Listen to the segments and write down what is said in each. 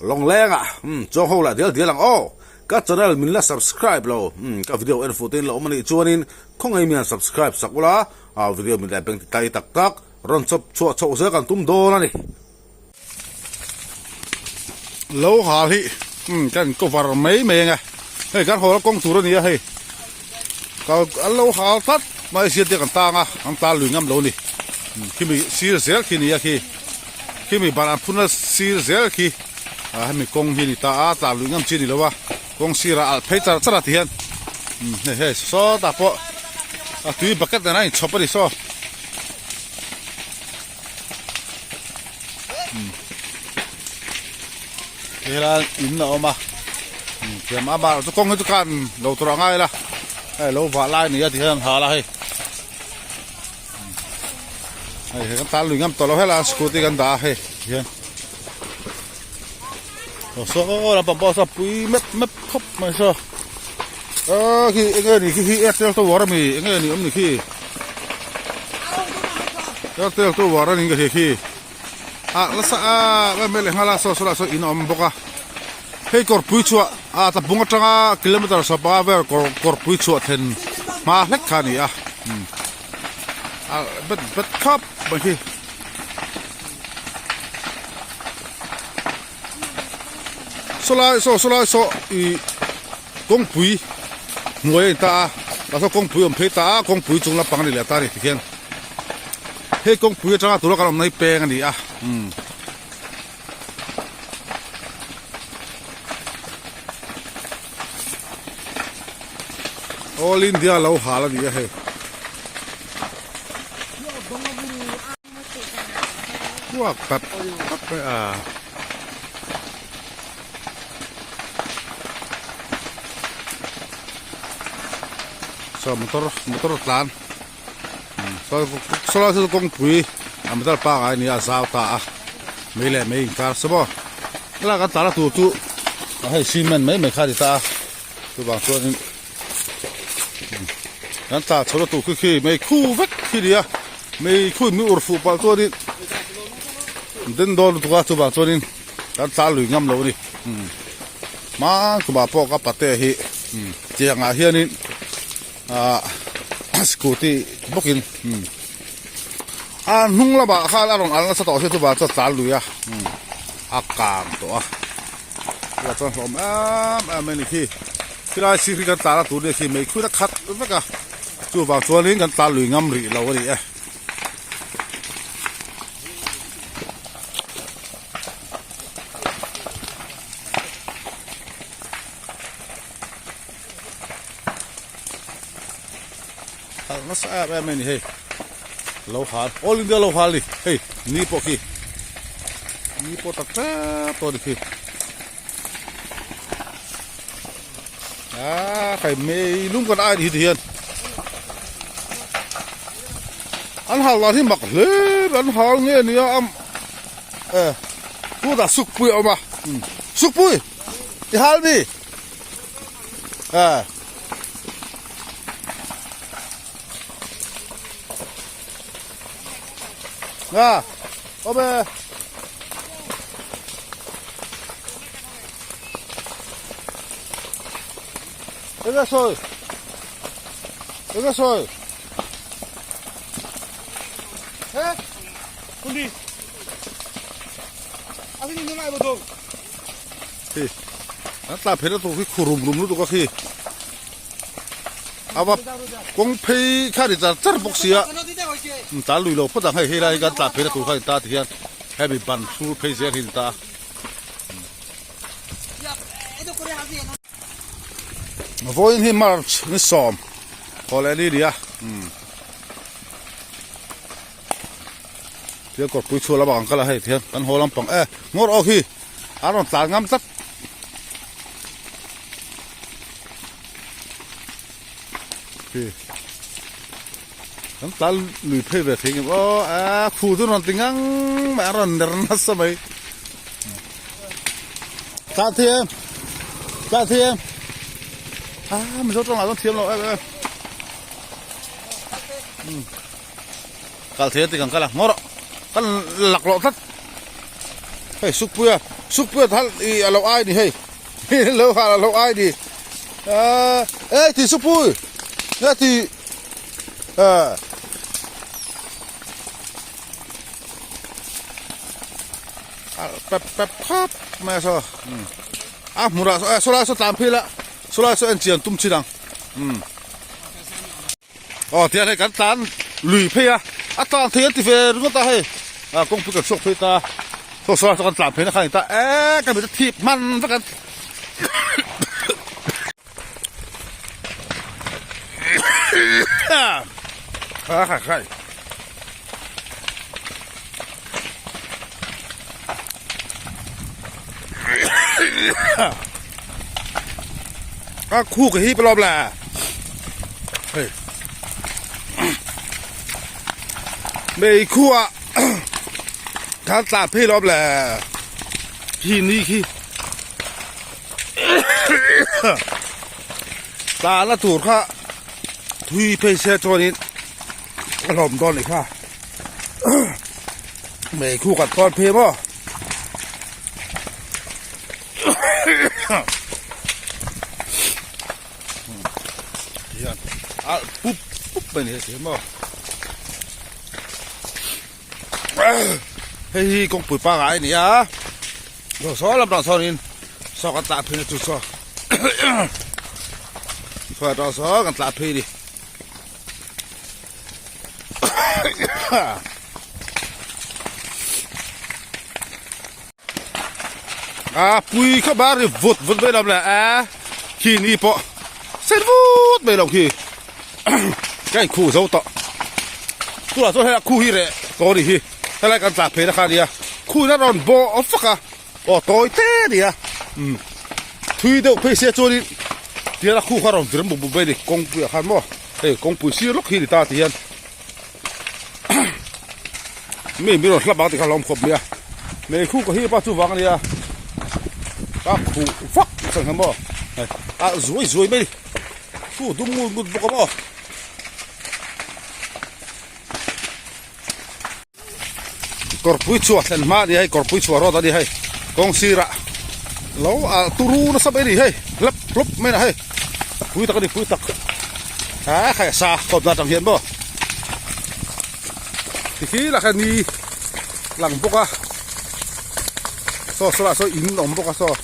Lawngleng ah umm chuang ho lah dial dial ang aw. Ka channel min la subscribe lo umm ka video en fuh te in la awm a nih chuanin khawngaih mian subscribe sak ula ah video min la beng ti tai tak tak rawn chawp chhuah chhoh zel kan tum dawn a ni. Lo hal hi umm kan cover mai mai ang e hei kan haw la kawng tur a ni a hei kal an lo hal tlat mai sia te kan tang a an tla lui ngam lo a ni khimi sir zel khi a ni a khi. Khimi ban an phun a sir zel khi ah hemi kawng hi a ni ta a tlan luih ngam chi a ni lo a kawng sirah alh phei char char a ti hian umm hei hei sawtah pawh a tui bucket nen a inchhawp a ni saw umm helai in a awm a umm thiam a mahrawh chu kawng hi chu khan lo tur a ngai la hei lo vah lai a ni a ti hian an hal a hei. Hei he kan tan lui ngam tawh lo helai a scooty kan dah a hei hian aw saw lampang pawh saw pui mep mep khawp mai saw aaa khi eng nge ni khi khi airtel tower ami eng nge ni awm ni khi airtel tower a ni ka hria khi ah nasa a em em leh nghal a saw saw lah saw in a awm bawk a hei kawrpui chhuah ah tlabung atanga kilometer sawpa vel kawr kawrpui chhuah thlen hma hlek kha a ni a ah bet bet khawp mai khi sawlai saw sawlai saw ih kawngpui hnuai a ni ta a tah sawn kawngpui a awm phei ta a kawngpui chung lampang a ni leh ta a ni tikhian hei kawngpui atanga tura kan awmna hi peng a ni a umm. All India lo hal a ni a hei. Uak pep pep mai a. Saw motor motor a tlan saw saw lai saw kawngpui a motor pangai a ni a zau ta a mei leh mei inkar sa maw helai kan tlan na tur chu hei cement mai mai kha a ni ta a chuvang chuanin kan tlan chho na tur khi khi mei khu vek khi a ni a mei khu in mi ur fuh palh chuanin den dawn lutuk a chuvang chuanin. Kan tla lui ngam lo a ni. Umm hma kumah pawh ka pate hi umm tiang ah hianin ah scooty bawkin umm a hnung lamah khan a rawn al nasa tawh si chuvang chuan tlan lui a umm a kang tawh a chuvang chuan hlawm em em a ni khi khilai sir hi kan tlan a tur nia khi mei khuin a khat vek a chuvang chuanin kan tlan lui ngam rih lo a ni e. Khalh nasa em em a ni hei lo hal all india lo hal ni hei ni pawh khi ni pawh tak tep tawh a ni khi ah kai mei lung kan ai ni hi ti hian an hal dan hi mak hle mai an hal nge nia a e tunah sukpui a awm a sukpui i hal mi e nga awm e. Eng a sawi? Eng a sawi? He? Kundi. A khi ni ngai bo Khi. An tla phei na tur khi khurum rum lutuk a khi. Awa kawng phei kha ni char char bawk sia. Ta lui lo phawt ang hei hei lai kan tla phei na tur kha ni ta ti hian hemi ban thur phei zel hi ni ta. Vawiin hi March ni sawm haw leh ni nia umm thil kawrpui chhuah lamah kan kal a hei tihian kan haw lampang e ngawr awk hi a rawn tlan ngam tlat. Kan tla lui phei ve thei ngem aw a khu chu rawn ti ngang mai a rawn ner nasa mai tla thei em tla thei em a mizo tawng ah chuan thiam lo em em kal thei a ti kan kal a ngaw rawh kan lak lawh tlat. Hei Sukpuia, Sukpuia thal i a lo ai ni hei. Lo hal a lo ai ni. Ahh ei ti Sukpui nge ti ahh. Pep pep khawp mai a saw. A hmunah saw saw lai saw tlan phei la saw lai saw en chian tum chin ang. Umm. Aw tihian hei kan tlan lui phei a, a tlan thei an ti ve ringawt a hei ah kawngpui kan chhuak phei ta saw saw kan tlan phei na kha a ni ta eee ka mit a thip hman vek an ha ha. A khu ka hip alawm le hei mei khu ah kan tlan phei alawm le khi ni khi tlan na tur kha thui phei se chuanin a hlawm dawn a nih kha mei khu kan tawn phei maw. Hian a pup pup mai ni hei maw hei hi kawngpui pangai a ni a saw lam tang sawn in saw kan tlah phei na chu saw saw tang saw kan tlah phei a ni. A pui kha bar hi vut vut mai lo le a khi ni pawh sen vut mai lo khi ka in khuh zo tawh tunah chuan hei a khu hi reh tawh a ni hi helai kan tla phei na kha a nia khu in a rawn bawh vak a aw tawi te a ni a umm thui deuh phei se chuanin tihian a khu kha a rawn vir buk buk mai a ni kawngpuiah khan maw hei kawngpui sir lawk hi a ni ta tihian. Mi mi rawn hlap ang tih kha hlawm khawp mai a mei khu ka hi pa chuvang a nia ka khuh vak chang hian maw hei a zuai zuai mai khu dum ngut ngut bawk a maw. Kawrpui chhuah thlen hma a ni hei kawrpui chhuah rawt a ni hei kawng sirah lo alh turu nasa mai a ni hei hlep hlup mai a hei pui tak a ni pui tak ha khai a sa kawp na atang hian maw tikhi lah kha ni lang bawk a saw saw lah saw in awm bawk a saw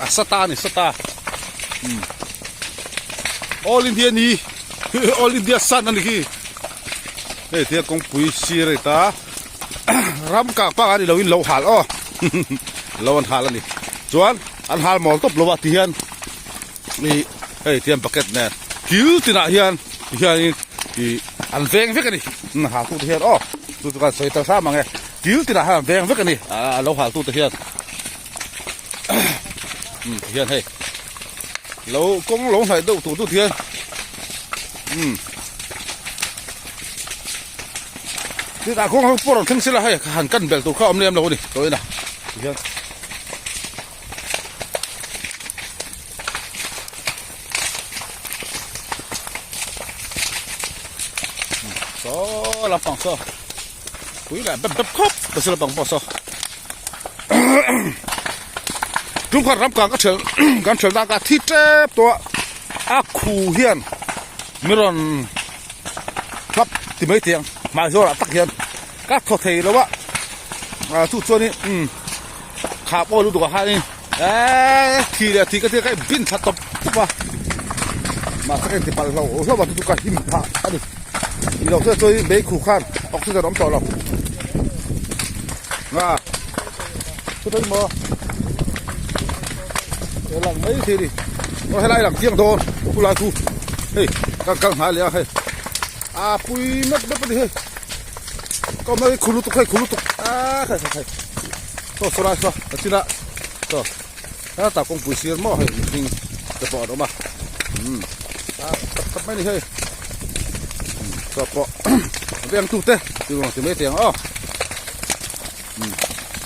a sa ta a ni sa ta all india ni all india sun a ni khi hei tia kawngpui sir a ni ta ram kak pak a ni lo in lo hal aw lo an hal a ni chuan an hal mawl tawp lo a ti hian ih hei tian bucket nen kil tinah hian ti hianin ih an veng vek a ni hal tute hian aw chu chu kan sawi ta hram ang e kil tinah hian an veng vek a ni a lo hal tute hian umm ti hian hei lo kawng lo hnaih deuh tur dut hian umm chutah kawng ho pawh rawn thleng sela hei han kan belh tur kha a awm lem lo a ni tawhina ti hian. Saw lampang saw pui leh bep bep khawp ka si lampang pawh saw tum khat ram kang ka ṭhel kan ṭhel dan ka thi tep tawh a a khu hian mi rawn hlap ti mai teh ang hmai zawrah tak hian ka thaw thei lo a ah chu chuanin umm kha pawh lutuk ah khanin eeee thi leh thi ka tia ka in bin thla tawp tawp a mahse ka inti palh hlauh hlauh a chu chu ka him phah a ni tih loh chuan chuanin meikhu khan oxygen a awm tawh lo a chutah emaw he lang mai thei a ni aw helai lang chiang dawn khulai khu hei kan kal hnai leh a hei a pui map map a ni hei. Ka awm lai khu lutuk hei khu lutuk a khai khai khai saw saw lai saw a chin ah saw hetah kawngpui sir maw hei mihring te pawh an awm a umm a tak tak mai a ni hei saw pawh veng tu te tih ang ti mai thei ang aw umm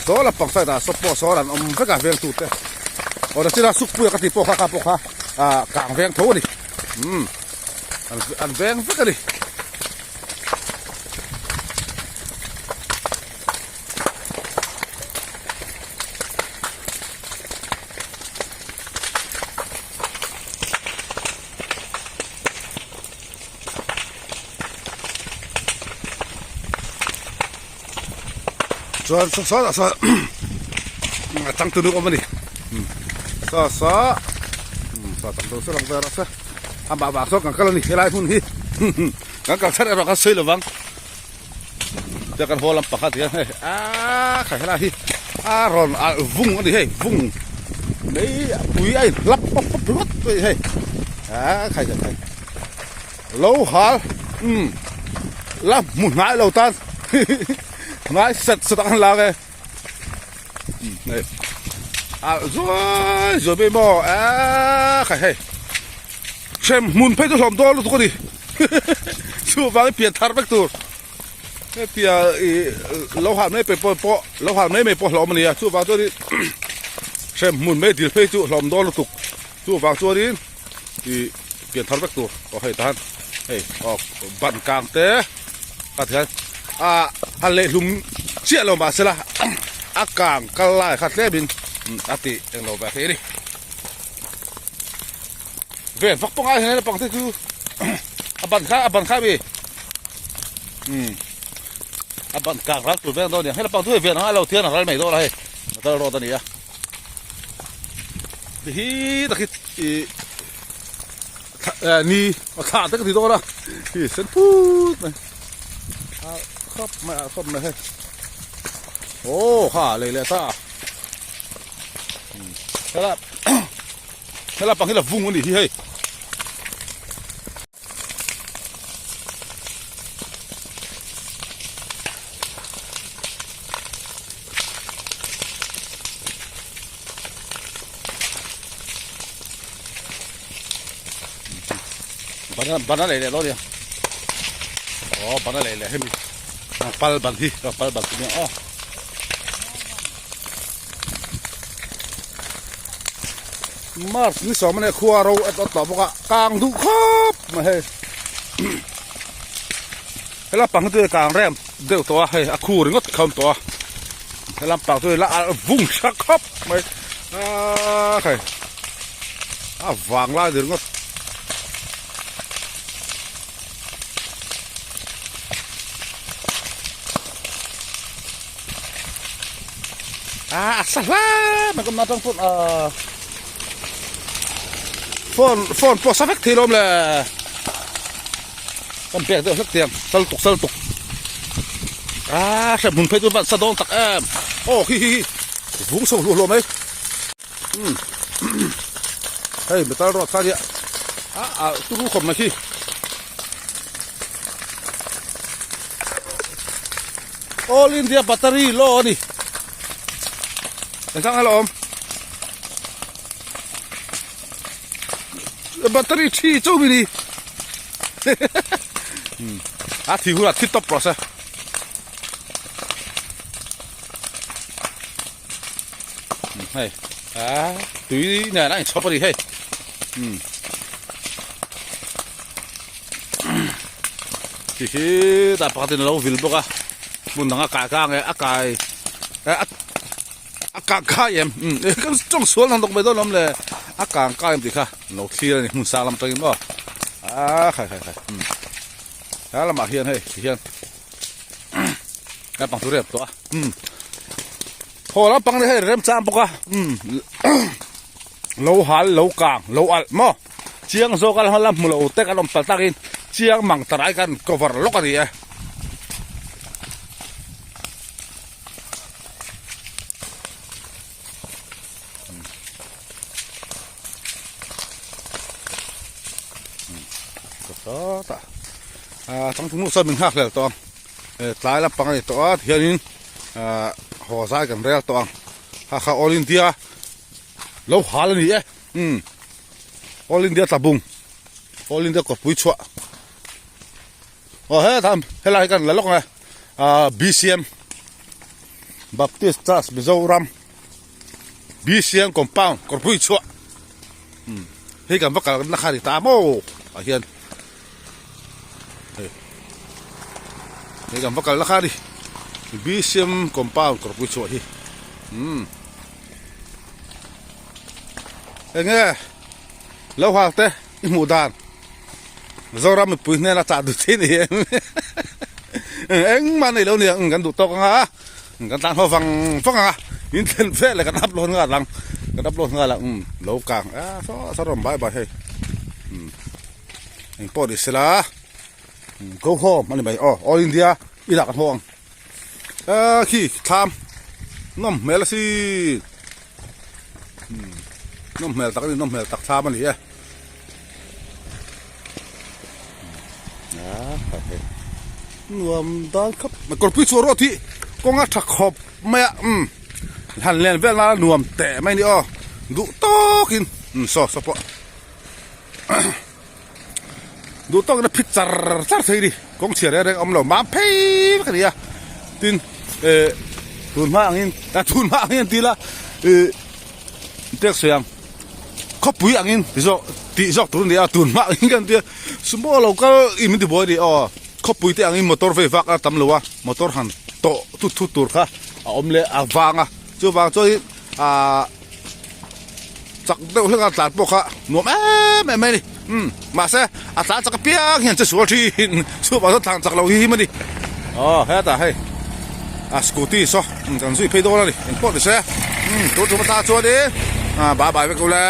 saw lampang side ah saw pawh saw an awm vek a veng tu te aw a chin ah sukpui a ka tih pawh kha kha pawh kha ah kang veng tho a ni umm an veng vek a ni. Chuan saw sawtah sawn a changtu nu awm a ni saw saw saw changtu saw lang ve rawh se amah vang sawn kan kal a ni helai hmun hi kan kal chhan erawh kan sawi lo vang tia kan haw lam pakhat hian hei aaa kha helai hi a rawn alh vung a ni hei vung mai pui a inhlap pawp pawp ringawt mai hei aaa khai khai khai. Lo hal umm la hmu hnai lo tan hnai set set ang lak e umm hei ah zuai zuai mai maw eee khai hei hrem hmun phei chu hlawm dawn lutuk a ni chuvangin pian thar vek tur hetia ih lo hal mai mai pawh pawh lo hal mai mai pawh hlawm a ni a chuvang chuanin hrem hmun mai dil phei chu hlawm dawn lutuk chuvang chuanin. Ih pian thar vek tur aw hei tahan hei aw ban kang te a ti hian ah a lehhlum chiah lo mahsela a kang kal lai kha tlem in a tih englo ve thei a ni ven vak pawh ngai hian naupang te chu a ban kha a ban kha ami umm a ban kang ral tur veng dawn a ni ang hei naupang chu hei ven ang a lo thian a ral mai dawn a hei a kal rawt a ni a. Ti hi tak hi ih ni a thlah te ka ti dawn a hi sen phut mai a khawp mai a khawp mai hei aw kha lei leh ta helai helai pang hi la vung a ni hi hei. Ban a lei leh dawn nia aw ban a lei leh hemi pal ban hi pal ban chu nia aw. March ni sawm ania khua ro a tawh bawk a kang duh khawp mai hei helai pang hi chu hei kang rem deuh tawh a hei a khu ringawt kha awm tawh a helai pang chu hei la alh vung tha khawp mai aaa hei a vang lai ni ringawt. Ah, a sa hle mai ka atang phone ah phone phone pawh sa vek thei lawm le kan pek deuh hlek tiang sal tuk sal tuk ah hrem hmun phei chu van sa dawn tak em aw khi hi hi vung chho hluah hluah mai um hei metal rod kha nia ah ah turu khawp mai khi. All India Battery law a ni. Engkang alo awm. Battery thi chu mi ni. A thi hun a thi top rawh se. Hei a tui nen a inchhawp a ni hei. Ti hi tah pakhat in alo vil bawk a hmun dang a kai kang e a kai a kang kai em kan tawng sual ang dawk mai dawn lawm le a kang kai em tih kha lo thlir a ni hmun sang lam atangin maw a khai khai khai he lamah hian hei ti hian naupang chu rep tawh a haw lampang te hei remchang bawk a lo hal lo kang lo alh maw. Chiang zawk a la hmu lo te kan awm tal takin chiang mang tarai kan cover lawk a ni e. Changthung sawn min nghak hlel tawh ang tlai lampang a ni tawh a tihianin haw zai kan rel tawh ang ha kha all India lo hal a ni e. Umm All India tlabung All India kawpui chhuah aw he tham helai hi kan la lawk ang e ah BCM Baptist Church Mizoram BCM compound kawpui chhuah umm hei kan va kal na kha ni ta maw ah hian hei hei kan va kal na kha ni BCM compound kawpui chhuah hi umm. Enge lo hal te i hmuh dan Mizoram mipui hnena chah duh che ni em engmah nei lo nia kan duh tawk anga. Kan tlan haw vang vang ang a, in thlen vel leh kan upload nghal ang, kan upload nghal ang umm lo kang a saw saw rawn bai bai hei umm eng pawh ni sela umm go home a ni mai aw all India i lah kan haw ang a khi thlam nawm hmel asin umm nawm hmel tak a ni nawm hmel tak thlam a ni e. Nuam dan khawp mai kawrpui chhuah rawh tih kawng a tha khawp mai a umm han len vel nana nuam teh mai a ni aw duh tawkin umm saw saw pawh duh tawkin a phit char char thei a ni kawng chhia reng reng a awm lo mam phei vek a ni a tin eh tun hma angin a tun hma angin an ti ila ih tek sawi ang. Khawpui angin ti zawk tih zawk tur a ni a tun hma angin kan tia sumo lo kal i min ti buai a ni aw khawpui te angin motor vei vak a tam lo a motor han tawh thut thut tur kha a awm leh a vang a chuvang chuanin ahh chak deuh hlek a tlan pawh kha nuam em em mai a ni umm mahse a tlan chak apiang hian che sual thin chuvang chuan thlan chak lo hi him a ni aw hetah hei a scooty saw kan zui phei dawn a ni engpawh ni se umm tun tum atan chuanin bye bye vek ule.